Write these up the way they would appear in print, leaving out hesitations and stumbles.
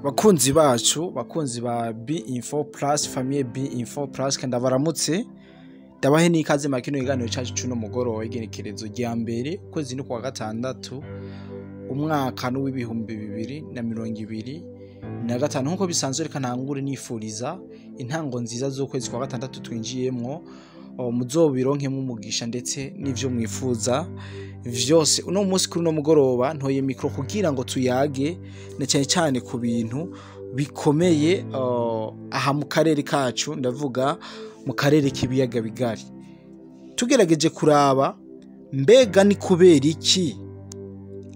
Bakunzi bacu, bakunzi ba B Info Plus, famille B Info Plus, kandi baramutse, ndabahe n'ikaze mu kino kiganiro cacu cuno mugoroba, igenekerezo rya mbere, ukwezi ni kwa gatandatu, umwaka n'uw'ibihumbi 2025. Nk'uko bisanzwe, reka ntangure nifuriza intango nziza z'ukwezi kwa gatandatu twinjiyemwo. Muzobironkemwo umugisha ndetse n'ivyo mwifuza vyose. Uno munsi, kuri uno mugoroba, ntoye micro kugira ngo tuyage na cyane cyane ku bintu bikomeye aha mu karere kacu, ndavuga mu karere k'ibiyaga bigari. Tugerageje kuraba, mbega ni kubera iki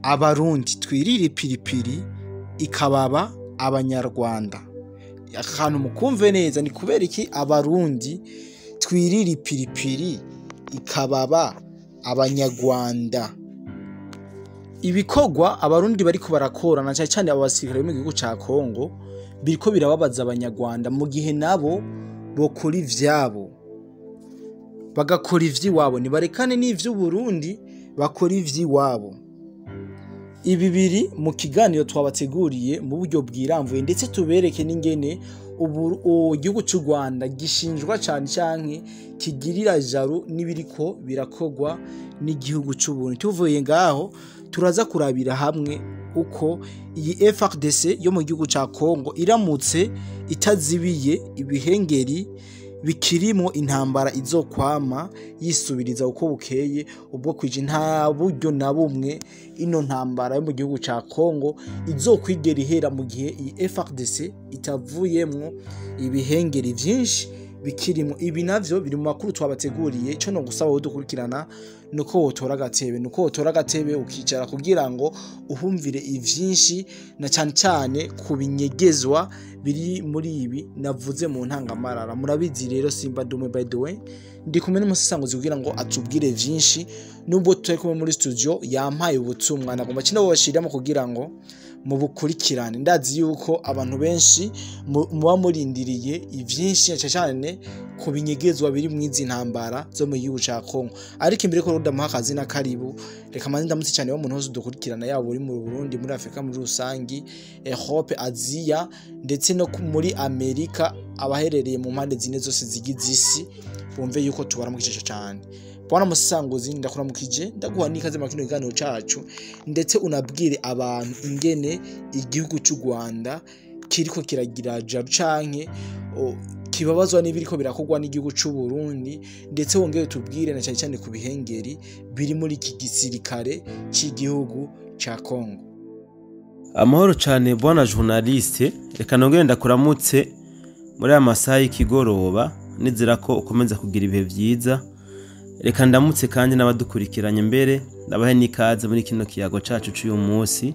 Abarundi twirira ipiripiri ikababa Abanyarwanda? Akantu mukumve neza: ni kubera iki Abarundi twirira ipiripiri ikababa Abanyarwanda? Ibikorwa Abarundi bariko barakora, na cyane cyane abo basirikare bo mu gihugu ca Kongo, biriko birababaza Abanyarwanda, mu gihe nabo bokora ivyabo, bagakora ivy'iwabo, nibarekane n'ivy'Uburundi, bakora ivy'iwabo. Ibi biri mu kiganiro twabateguriye mu buryo bwiramvuye, ndetse tubereke n'ingene ubu igihugu cy'u Rwanda gishinjwa cyane canke kigirira jaloux n'ibiriko birakorwa n'igihugu cy'u Burundi. Tuvuye ngaho, turaza kurabira hamwe uko iyi FARDC yo mu gihugu ca Congo iramutse itazibiye ibihengeri bikirimo intambara, izokwama yisubiriza uko bukeye ubwo kwije. Nta buryo na bumwe ino ntambara yo mu gihugu ca Congo izokwigera ihera mu gihe iyi FARDC itavuyemwo ibihengeri vyinshi bikirimo. Ibi navyo biri mu makuru twabateguriye. Ico no gusaba wowe dukurikirana nuko wotora agatebe, nuko wotora agatebe ukicara kugira ngo uhumvire ivyinshi, na cyane cyane ku binyegezwa biri muri ibi navuze mu ntangamarara. Murabizi rero, simba dume. By the way, ndi kumwe n'umusisanguzi kugira ngo atubwire vyinshi. Nubwo tutari kumwe muri studio, yampaye ubutumwa nagomba kino bobashiramo kugira ngo mubukurikirane. Ndazi yuko abantu benshi muba murindiriye ivyinshi, cyane cyane ku binyegezwa biri mu izi ntambara zo mu gihugu ca Congo. Ariko imbere ko ndamuha akazi na karibu, reka manze ndamutse cyane wa muntu wese udukurikirana, yaba uri mu Burundi, muri Afrika muri rusangi, Europe, Aziya, ndetse no muri Amerika, abaherereye mu mpande zine zose zigize isi, bumve yuko tubaramukije cyane. Bwana Musanguzi, ndakuramukije, ndaguha n'ikaze mu kino kiganiro cacu, ndetse unabwire abantu ingene igihugu cy'u Rwanda kiriko kiragira jaloux canke kibabazwa n'ibiriko birakorwa n'igihugu cy'u Burundi, ndetse wongere tubwire na cyane cyane ku bihengeri biri muri iki gisirikare cy'igihugu ca Congo. Amahoro cyane, bwana journaliste. Reka nongere ndakuramutse muri aya masaha y'ikigoroba, nizera ko ukomeza kugira ibihe byiza. Reka ndamutse kandi n'abadukurikiranye, mbere ndabahe n'ikaze muri kino kiyago cacu c'uyu munsi,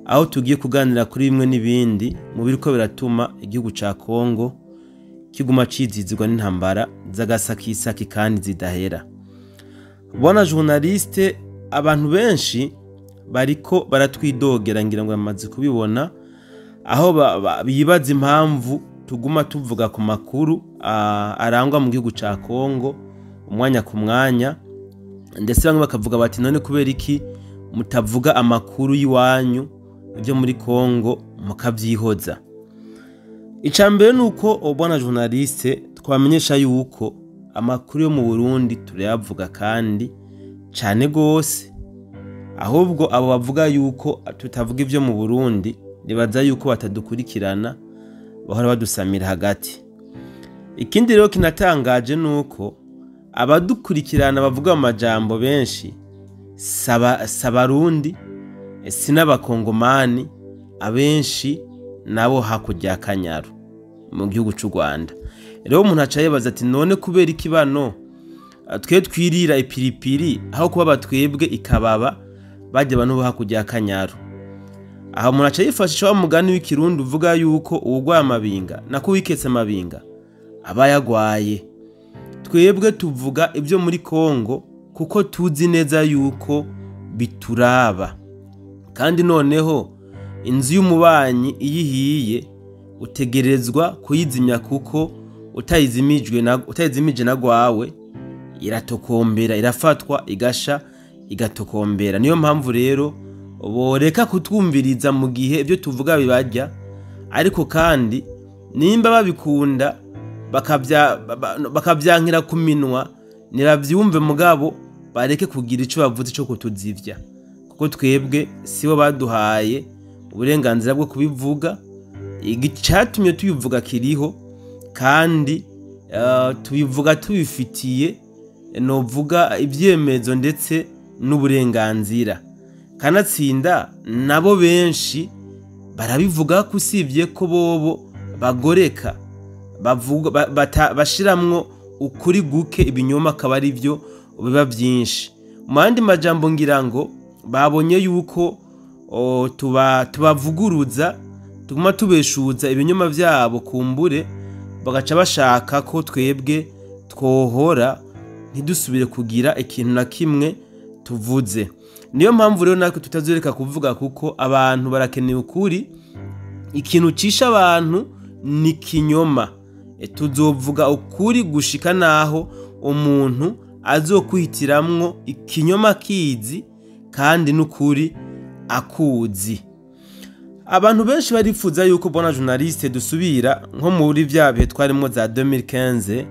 aho tugiye kuganira kuri bimwe n'ibindi mu biriko biratuma igihugu ca Kongo kiguma cizizirwa n'intambara z'agasakisaki kandi zidahera. Bwana journaliste, abantu benshi bariko baratwidogera, ngira ngo bamaze kubibona, aho bibaza impamvu tuguma tuvuga ku makuru arangwa mu gihugu ca Kongo umwanya ku mwanya, ndetse bamwe bakavuga bati: "None kubera iki mutavuga amakuru y'iwanyu, ibyo muri Kongo mukavyihoza?" Ica mbere ni uko, bwana journaliste, twamenyesha yuko amakuru yo mu Burundi turayavuga kandi cane gose. Ahubwo abo bavuga yuko tutavuga ivyo mu Burundi, nibaza yuko batadukurikirana, bahora badusamira hagati. Ikindi rero kinatangaje nuko abadukurikirana bavuga amajambo benshi sabarundi, si n'Abakongomani, abenshi nabo hakurya ya Kanyaru mu gihugu c'u Rwanda. Rero umuntu aca yibaza ati: "None kubera iki bano twe twirira ipiripiri, aho kuba batwebwe ikababa bajya abantu bo hakurya ya Kanyaru?" Aho umuntu aca yifashisha wa mugani w'Ikirundi uvuga yuko uwugwaye amabinga nako uwiketse amabinga aba yagwaye. Twebwe tuvuga ibyo muri Kongo kuko tuzi neza yuko bituraba, kandi noneho inzu y'umubanyi iyo ihiye utegerezwa kuyizimya, kuko utayizimijwe na utayizimije na gwawe iratokombera, irafatwa igasha igatokombera. Niyo mpamvu rero boreka kutwumviriza mu gihe ibyo tuvuga bibarya. Ariko kandi nimba babikunda bakavyankira ku minwa, nibavyumve, mugabo bareke kugira ico bavuze co kutuzivya, kuko twebwe sibo baduhaye uburenganzira bwo kubivuga. Icatumye tubivuga kiriho, kandi tubivuga tubifitiye novuga ivyemezo ndetse n'uburenganzira. Kanatsinda nabo benshi barabivuga ko usibye ko bobo bagoreka, bavuga bashiramwo ukuri guke, ibinyoma akaba ari byo biba byinshi. Mu yandi majambo, ngira ngo babonye yuko tubavuguruza, tuguma tubeshuza ibinyoma vyabo, kumbure bagaca bashaka ko twebwe twohora ntidusubire kugira ikintu na kimwe tuvuze. Niyo mpamvu rero natwe tutazoreka kuvuga, kuko abantu barakeneye ukuri. Ikintu cisha abantu ni kinyoma. Tuzovuga ukuri gushika naho umuntu azokwihitiramwo ikinyoma kizi kandi n'ukuri akuzi. Abantu benshi barifuza yuko, bwana journaliste, dusubira nko muri vya bihe twarimwo za 2015,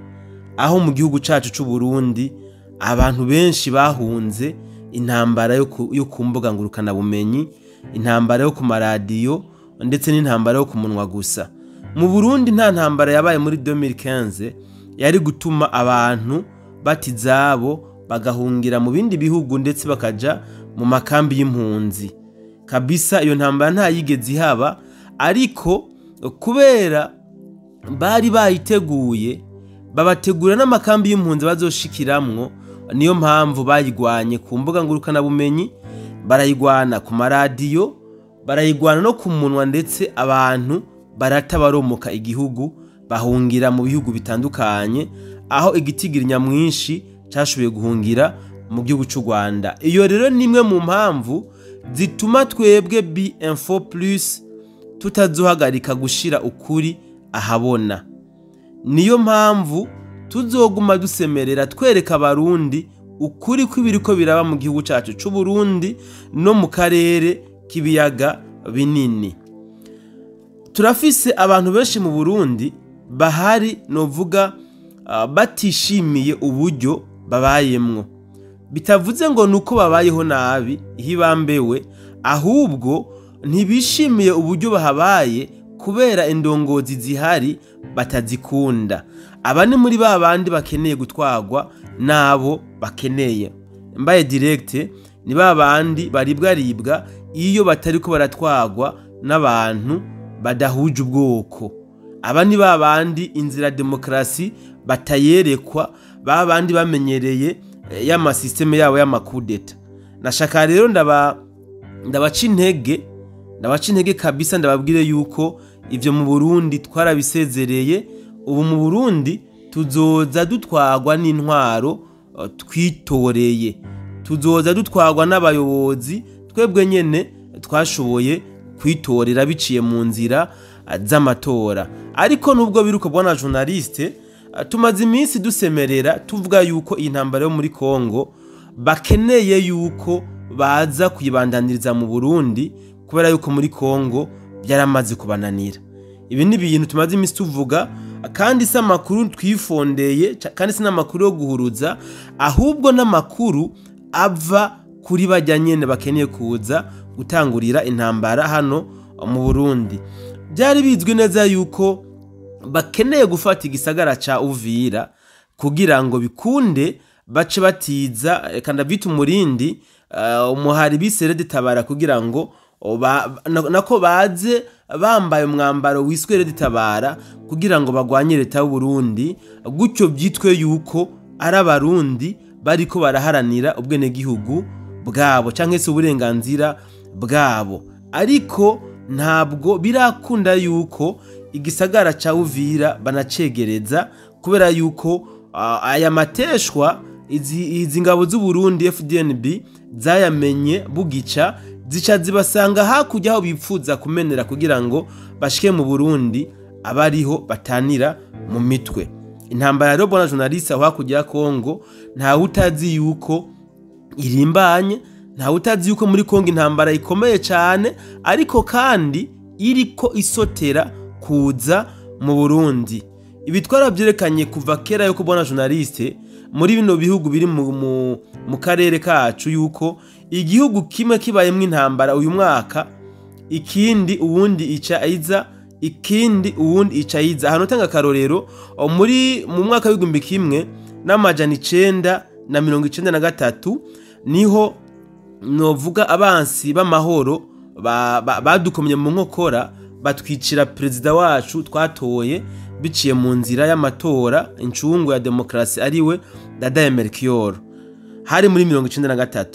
aho mu gihugu cacu c'u Burundi abantu benshi bahunze intambara yo ku mbuga ngurukanabumenyi, intambara yo ku maradiyo ndetse n'intambara yo ku munwa gusa. Mu Burundi nta ntambara yabaye muri 2015 yari gutuma abantu bata izabo bagahungira mu bindi bihugu, ndetse bakaja mu makambi y'impunzi. Kabisa iyo ntambara nta yigeze ihaba, ariko kubera bari bayiteguye, babategura n'amakambi y'impunzi bazoshikiramwo, niyo mpamvu bayigwanye ku mbuga ngurukanabumenyi, barayigwana ku maradiyo, barayigwana no ku munwa, ndetse abantu barata baromoka igihugu bahungira mu bihugu bitandukanye, aho igitigiri nyamwinshi cashoboye guhungira mu gihugu c'u Rwanda. Iyo rero ni imwe mu mpamvu zituma twebwe B Info Plus tutazohagarika gushira ukuri ahabona. Niyo mpamvu tuzoguma dusemerera, twereka Abarundi ukuri kw'ibiriko biraba mu gihugu cacu c'u Burundi no mu karere k'ibiyaga binini. Turafise abantu benshi mu Burundi bahari novuga batishimiye uburyo babayemwo. Bitavuze ngo nuko babayeho nabi ihibambewe, ahubwo ntibishimiye uburyo bahabaye kubera indongozi zihari batazikunda. Aba ni muri ba bandi bakeneye gutwarwa n'abo bakeneye. Mbaye direct, ni ba bandi baribwaribwa iyo batariko baratwarwa n'abantu badahuje ubwoko. Aba ni ba bandi inzira demokarasi batayerekwa, ba bandi bamenyereye y'amasystème yabo y'amakudeta. Nashaka rero ndabaca intege kabisa, ndababwire yuko ivyo mu Burundi twarabisezereye. Ubu mu Burundi tuzoza dutwarwa n'intwaro twitoreye, tuzoza dutwarwa n'abayobozi twebwe nyene twashoboye kwitorera biciye mu nzira z'amatora. Ariko nubwo biruko, bwana journaliste, tumaze iminsi dusemerera tuvuga yuko iyi ntambara yo muri Kongo bakeneye yuko baza kuyibandaniriza mu Burundi, kubera yuko muri Kongo byaramaze kubananira. Ibi ni ibintu tumaze iminsi tuvuga, kandi si amakuru twifondeye, kandi si n'amakuru yo guhuruza, ahubwo n'amakuru ava kuri bajya nyene bakeneye kuza gutangurira intambara hano mu Burundi. Byari bizwi neza yuko bakeneye gufata igisagara ca Uvira kugira ngo bikunde bace batiza, reka ndavyita umurindi, umuhari bise RED Tabara, kugira ngo nako baze bambaye umwambaro wiswe RED Tabara kugira ngo bagwanye leta y'u Burundi, gutyo byitwe yuko ari Abarundi bariko baraharanira ubwenegihugu bwabo canke se uburenganzira bwabo. Ariko ntabwo birakunda yuko igisagara ca Uvira banacegereza, kubera yuko aya mateshwa izi ngabo z'u Burundi FDNB zayamenye bugica, zica zibasanga hakurya aho bipfuza kumenera kugira ngo bashike mu Burundi abariho batanira mu mitwe. Intambara rero, bwana journaliste, aho hakurya ya Kongo ntawe utazi yuko irimbanye, ntawe utazi yuko muri Kongo intambara ikomeye cyane, ariko kandi iriko isotera kuza mu Burundi. Ibi twarabyerekanye kuva kera yo kubona journaliste muri bino bihugu biri mu karere kacu, yuko igihugu kimwe kibayemwo intambara uyu mwaka, ikindi uwundi ica iza, ikindi uwundi ica iza. Ahantu utanga akarorero, muri mu mwaka w'1993 niho novuga abansi b'amahoro badukomye mu nkokora, batwicira perezida wacu twatoye biciye mu nzira y'amatora, incungu ya demokrasi, ariwe Ndadaye Melchior. Hari muri 93.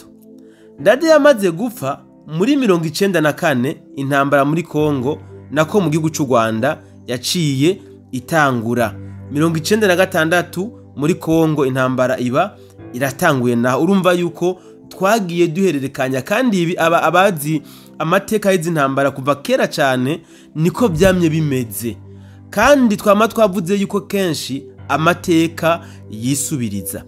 Ndadaye yamaze gupfa, muri 94 intambara muri Kongo, nako mu gihugu c'u Rwanda, yaciye itangura. 96 muri Kongo intambara iba iratanguye. Naho urumva yuko twagiye duhererekanya, kandi ibi aba abazi amateka y'izi ntambara kuva kera cyane niko byamye bimeze, kandi twama twavuze yuko kenshi amateka yisubiriza.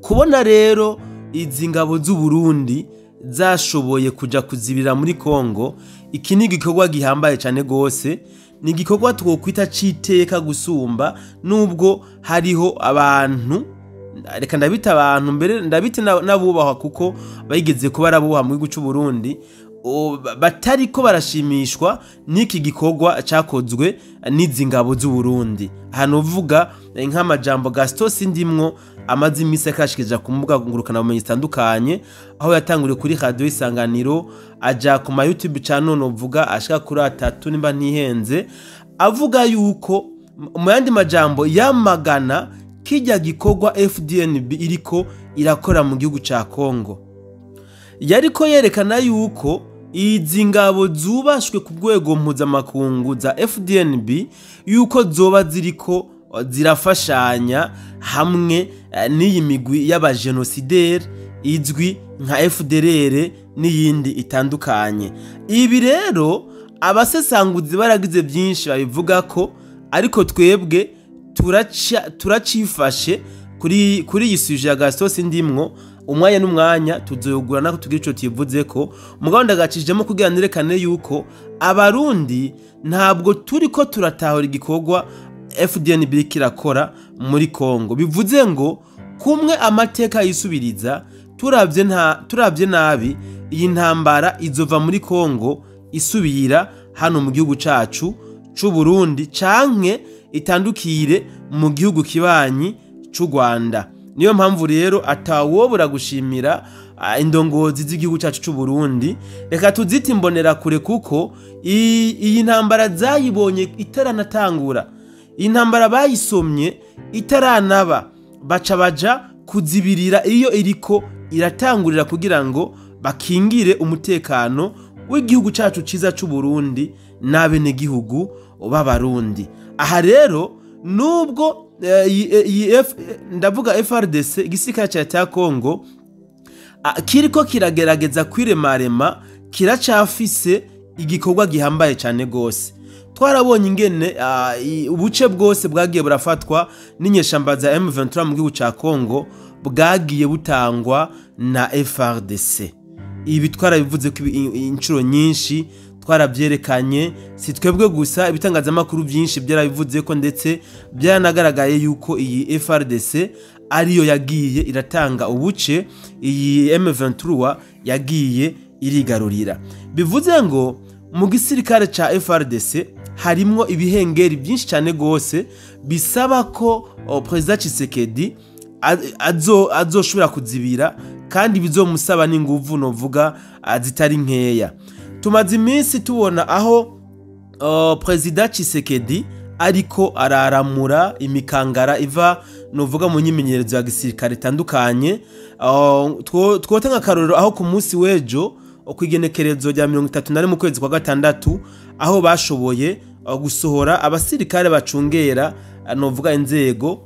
Kubona rero izi ngabo z'u Burundi zashoboye kuja kuzibira muri Kongo, iki ni igikorwa gihambaye cyane gose, ni igikorwa twokwita c'iteka gusumba, nubwo hariho abantu, reka ndabita abantu mbere ndabite n'abubahwa kuko bayigeze kuba arabubaha mu gihugu c'u Burundi, batariko barashimishwa n'iki gikorwa cakozwe n'izi ngabo z'u Burundi. Hano uvuga nk'amajambo Gaston Sindimwo amaze imisi akashikiriza ku mbuga ngurukanabumenyi zitandukanye, aho yatanguriye kuri Radio Isanganiro, aja ku ma YouTube channel novuga ashika kuri 3 nimba ntihenze, avuga yuko mu yandi majambo yamagana kijya gikorwa FDNB iriko irakora mu gihugu ca Kongo. Yariko yerekana yuko izi ngabo zubashwe ku rwego mpuzamakungu za FDNB, yuko zoba ziriko zirafashanya hamwe n'iyi migwi y'abajenosideri izwi nka FDLR n'iyindi itandukanye. Ibi rero abasesanguzi baragize byinshi babivuga ko, ariko twebwe turacifashe kuri iyi sujet ya Gaston Sindimwo. Umwanya n'umwanya tuzoyugura nako tugira ico tuyivuze ko, mugabo ndagacishijemo kugira nerekane yuko Abarundi ntabwo turiko turatahura igikorwa FDNB kirakora muri Kongo. Bivuze ngo kumwe amateka yisubiriza, turavye nabi iyi ntambara izova muri Kongo isubira hano mu gihugu cacu c'u Burundi, canke itandukire mu gihugu kibanyi c'u Rwanda. Niyo mpamvu rero atawobura gushimira indongozi z'igihugu cacu c'u Burundi, reka tuzite imbonera kure, kuko iyi ntambara zayibonye itaranatangura, iyi ntambara bayisomye itaranaba, baca baja kuzibirira iyo iriko iratangurira kugira ngo bakingire umutekano w'igihugu cacu ciza c'u Burundi n'abenegihugu b'Abarundi. Aha rero nubwo ndavuga FARDC, igisirikare ca leta ya Kongo, kiriko kiragerageza kwiremarema, kiracafise igikorwa gihambaye cane gose. Twarabonye ingene ubuce bwose bwagiye burafatwa n'inyeshamba za M23 mu gihugu ca Kongo bwagiye butangwa na FARDC. Ibi twarabivuze ko inshuro nyinshi, twarabyerekanye, si twebwe gusa, ibitangazamakuru byinshi byarabivuze ko, ndetse byaranagaragaye yuko iyi FARDC ariyo yagiye iratanga ubuce iyi M23 yagiye irigarurira. Bivuze ngo mu gisirikare ca FARDC harimwo ibihengeri byinshi cyane gose, bisaba ko President Tshisekedi azoshobora kuzibira, kandi bizomusaba n'inguvu novuga zitari nkeya. Tumaze iminsi tubona aho President Tshisekedi ariko araramura imikangara iva novuga mu nyimenyerezo ya gisirikare itandukanye. Twotanga akarorero aho ku munsi w'ejo kwigenekerezo rya 31 mu kwezi kwa gatandatu, aho bashoboye gusohora abasirikare bacungera novuga inzego,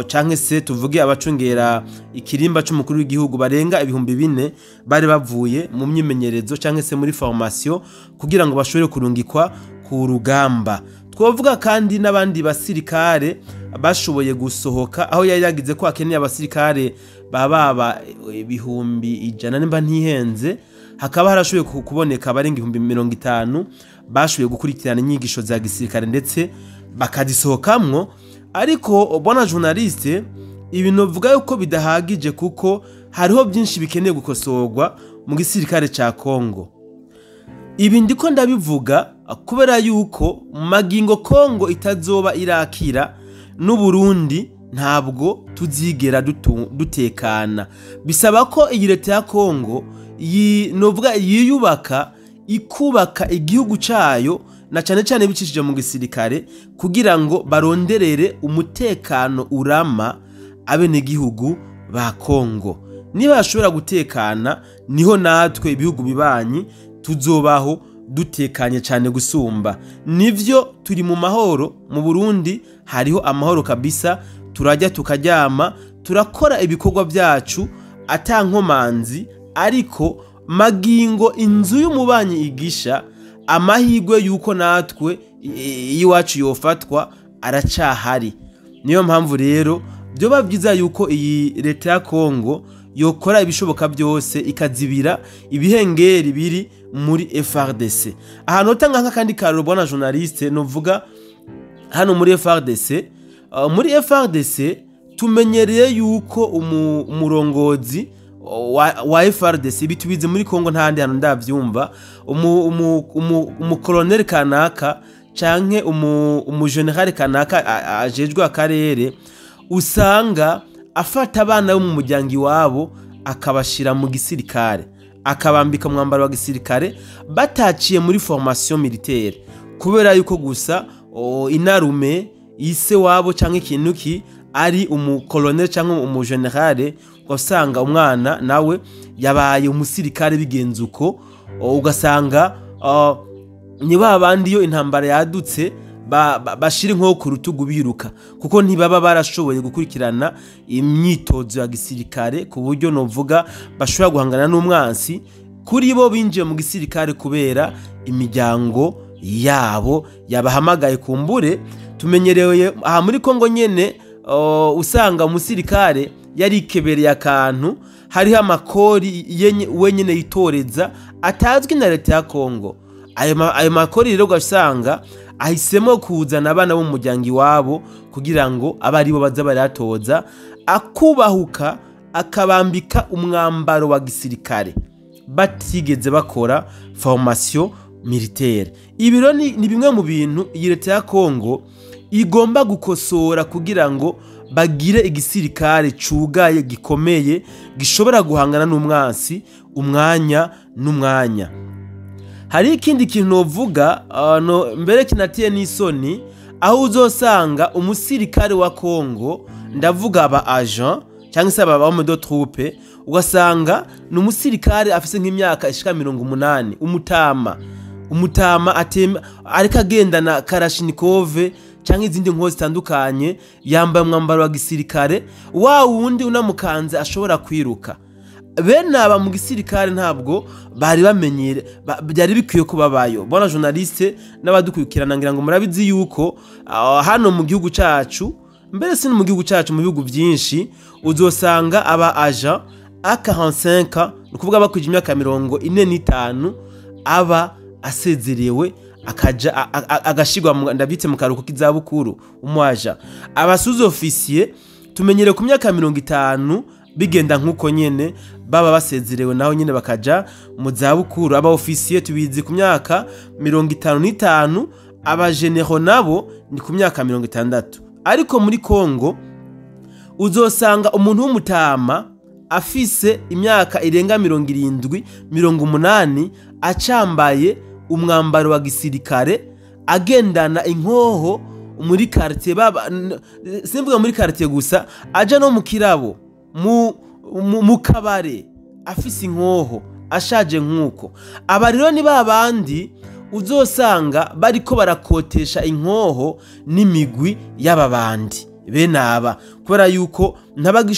canke se tuvuge abacungera ikirimba c'umukuru w'igihugu barenga 4000 bari bavuye mu myimenyerezo canke se muri formation kugira ngo bashobore kurungikwa ku rugamba. Twovuga kandi n'abandi basirikare bashoboye gusohoka, aho yari yagize ko akeneye abasirikare bababa 100,000 nimba ntihenze, hakaba harashoboye kuboneka abarenga 50,000 Bashoboye gukurikirana inyigisho za gisirikare ndetse bakazisohokamwo. Ariko bwana journaliste, ibintu vuga yuko bidahagije, kuko hariho byinshi bikeneye gukosorwa mu gisirikare ca Kongo. Ibi ndiko ndabivuga kubera yuko magingo Kongo itazoba irakira n'Uburundi ntabwo tuzigera dutekana. Bisaba ko iyi leta ya Kongo novuga yiyubaka, ikubaka igihugu cayo, na cane cane bicishije mu gisirikare, kugira ngo baronderere umutekano urama abenegihugu ba Kongo. Niba bashobora gutekana, niho natwe ibihugu bibanyi tuzobaho dutekanye cyane gusumba. Nivyo, turi mu mahoro mu Burundi, hariho amahoro kabisa, turajya tukaryama, turakora ibikorwa byacu ata nkomanzi. Ariko magingo inzu y'umubanyi igisha, amahirwe yuko natwe iwacu yofatwa aracahari. Niyo mpamvu rero byoba byiza yuko iyi leta ya Kongo yokora ibishoboka byose ikazibira ibihengeri biri muri FARDC. Ahantu utanga nk'akandi karoro, bwana journaliste, novuga hano muri FARDC. Muri FARDC tumenyereye yuko umurongozi wa FARDC, bitubize muri Kongo, nta handi hantu ndavyumva, umukoloneli kanaka canke umugeneral kanaka ajejwe akarere, usanga afata abana bo mu muryango iwabo akabashira mu gisirikare, akabambika umwambaro wa gisirikare bataciye muri formation militaire, kubera yuko gusa inarume ise wabo canke ikintu ki ari umukoloneli canke umugeneral, ugasanga umwana nawe yabaye umusirikare. Bigenze uko, ugasanga ni ba bandi iyo intambara yadutse bashira inko ku rutugu biruka, kuko ntibaba barashoboye gukurikirana imyitozo ya gisirikare ku buryo novuga bashobora guhangana n'umwansi. Kuri bo binjiye mu gisirikare kubera imiryango yabo yabahamagaye. Kumbure tumenyereye aha muri Kongo nyene, usanga umusirikare yarikebereye akantu, hariho amakori wenyene yitoreza atazwi na leta ya Kongo. Ayo makori rero ugasanga ahisemo kuzana abana bo mu muryango iwabo kugira ngo abe aribo baza baratoza, akubahuka akabambika umwambaro wa gisirikare batigeze bakora formation militaire. Ibi rero ni bimwe mu bintu iyi leta ya Kongo igomba gukosora kugira ngo bagire igisirikare cugaye, gikomeye, gishobora guhangana n'umwansi umwanya n'umwanya. Hari ikindi kintu novuga, no, mbere kinatiye n'isoni, aho uzosanga umusirikare wa Kongo, ndavuga aba agent cyangwa se aba homme de troupe, ugasanga ni umusirikare afise nk'imyaka ishika 80, umutama atema, ariko agendana Kalashnikov cyangwa izindi nkozi zitandukanye, yambaye umwambaro wa gisirikare wa wundi unamukanze ashobora kwiruka. Bene aba mu gisirikare ntabwo bari bamenyere, byari bikwiye ko babayo. Bona journaliste n'abadukurikirana, ngira ngo murabizi yuko hano mu gihugu cacu, mbere si no mu gihugu cacu, mu bihugu byinshi uzosanga aba agent a 45, ni ukuvuga bakwije imyaka 45, aba asezerewe, akaja agashirwa ndabitse mu karuhuko k'izabukuru. Umwaja aba sous-officier tumenyere ku myaka 50, bigenda nk'uko nyene baba basezerewe, naho nyene bakaja mu zabukuru. Aba officier tubizi ku myaka 55, aba généraux nabo ni ku myaka 60. Ariko muri Kongo uzosanga umuntu w'umutama afise imyaka irenga 70, 80, acambaye umwambaro wa gisirikare, agendana inkoho muri quartier, baba simvuga muri quartier gusa, aja no mu kirabo, mu kabare, afise inkoho, ashaje nk'uko. Aba rero ni ba bandi uzosanga bariko barakotesha inkoho n'imigwi y'aba bandi. Bene aba, kubera yuko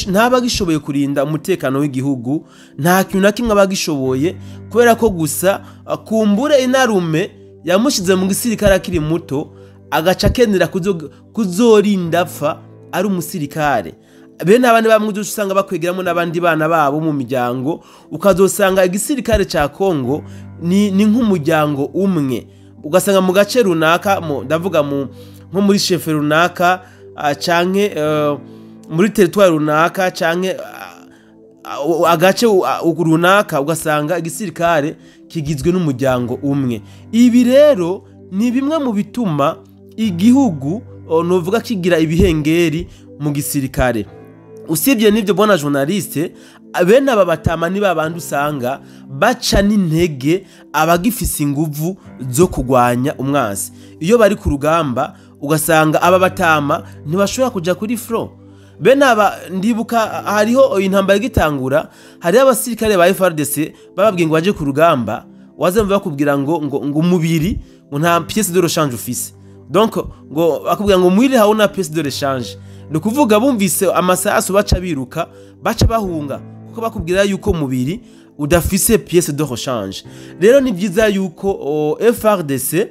ntabagishoboye kurinda umutekano w'igihugu, nta kintu na kimwe abagishoboye, kubera ko gusa kumbure inarume yamushize mu gisirikare akiri muto, agaca akenera kuzorinda apfa ari umusirikare. Bene aba ni bamwe usanga bakwegeramo n'abandi bana babo mu miryango, ukazosanga igisirikare ca Kongo ni nk'umuryango umwe. Ugasanga mu gace runaka, ndavuga nko muri chefferie runaka, canke muri territoire runaka, canke agace runaka, ugasanga igisirikare kigizwe n'umuryango umwe. Ibi rero ni bimwe mu bituma igihugu novuga kigira ibihengeri mu gisirikare. Usibye n'ibyo, bwana journaliste, bene aba batama ni babandi usanga baca n'intege abagifise inguvu zo kugwanya umwansi. Iyo bari ku rugamba, ugasanga aba batama ntibashobora kuja kuri front. Bene aba, ndibuka hariho intambara igitangura, hariho abasirikare ba FARDC bababwiye ngo baje ku rugamba, waza bakubwira ngo umubiri ngo nta pièce de rechange ufise. Donc ngo bakubwira ngo mwili hauna pièce de rechange, ni ukuvuga bumvise amasasu baca biruka, baca bahunga, kuko bakubwira yuko umubiri udafise pièce de rechange. Rero ni byiza yuko FARDC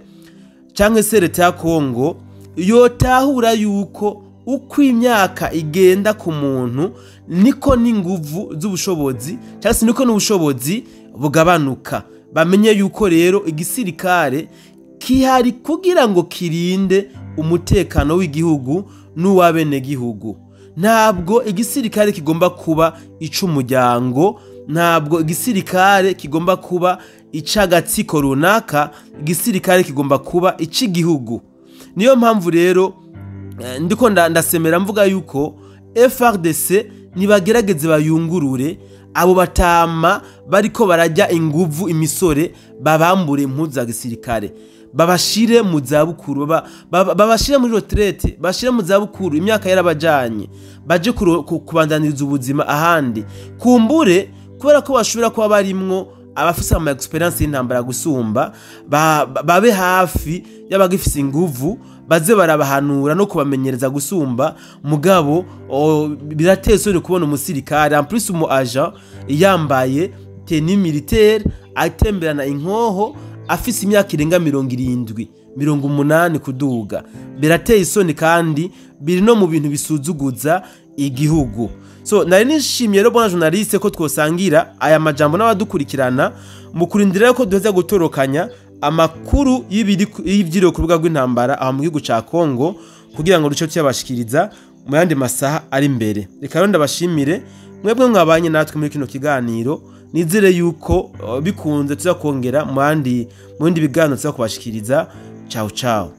cyangwa se leta ya Congo yotahura yuko uko imyaka igenda ku muntu niko n'inguvu z'ubushobozi, cyangwa se niko n'ubushobozi bugabanuka. Bamenye yuko rero igisirikare kihari kugira ngo kirinde umutekano w'igihugu n'uw'abenegihugu. Ntabwo igisirikare kigomba kuba ic'umuryango, ntabwo igisirikare kigomba kuba ic'agatsiko runaka, igisirikare kigomba kuba ic'igihugu. Niyo mpamvu rero ndiko ndasemera mvuga yuko FARDC nibagerageze bayungurure abo batama bariko barajya inguvu imisore, babambure impuzu za gisirikare, babashire mu zabukuru, babashire muri retraite, bashire mu zabukuru. Imyaka yarabajanye, baje kubandaniriza ubuzima ahandi. Kumbure kubera ko bashobora kuba barimwo abafise ama expérience y'intambara gusumba, babe hafi y'abagifise inguvu, baze barabahanura no kubamenyereza gusumba. Mugabo birateye isoni kubona umusirikare, en plus umu agent, yambaye tenue militaire, atemberana inkoho, afise imyaka irenga 70, 80 kuduga. Birateye isoni kandi biri no mu bintu bisuzuguza igihugu. So nari nishimiye rero, bwana journaliste, ko twosangira aya majambo n'abadukurikirana mu kurindira ko duheza gutorokanya amakuru y'ivyiriwe ku rubuga rw'intambara aho mu gihugu ca Congo, kugira ngo duce tuyabashikiriza mu yandi masaha ari imbere. Reka rero ndabashimire mwebwe mwabanye natwe muri kino kiganiro. Nizere yuko bikunze tuza kongera mu bindi biganiro tuza kubashikiriza. Ciao ciao.